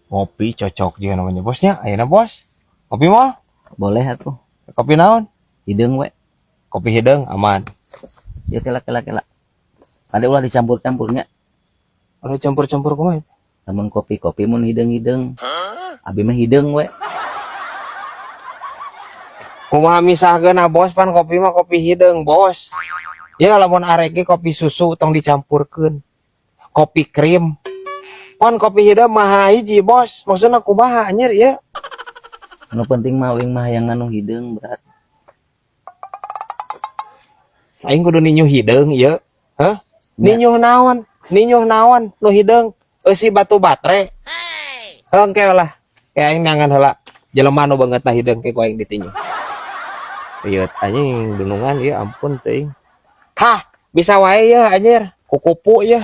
Ngopi cocok juga namanya, bosnya. Ayeuna, bos. Kopi mah? Boleh atuh. Kopi naon? Hideung we. Kopi hideung aman. Ya, kela kela kela. Ada ulah dicampur-campurnya. Ada campur-campur kumaha? Lamun kopi-kopi, mun hideung-hideung. Abi mah hideung we. Kumaha misahkeun, ah, bos? Pan kopi mah kopi hideung, bos. Ya, lamun arek ge kopi susu tong dicampurkeun. Kopi krim. Pan kopi hideung mah hiji, bos. Maksudna kumaha anjir ya? Anu penting mah uing mah hayang anu hideung, berat. Aing kudu ninyuh hideung ieu. Hah? Nya. Ninyuh naon? Ninyuh naon nu hideung? Eusi batu batre. Heuh, engke lah. Kayak aing neangan heula jelema nu beungeutna hideung, ke ku aing ditinjuh. Ieu anjing dunungan ieu, ampun teuing. Hah, bisa wae ya anjir. Kukupu ya.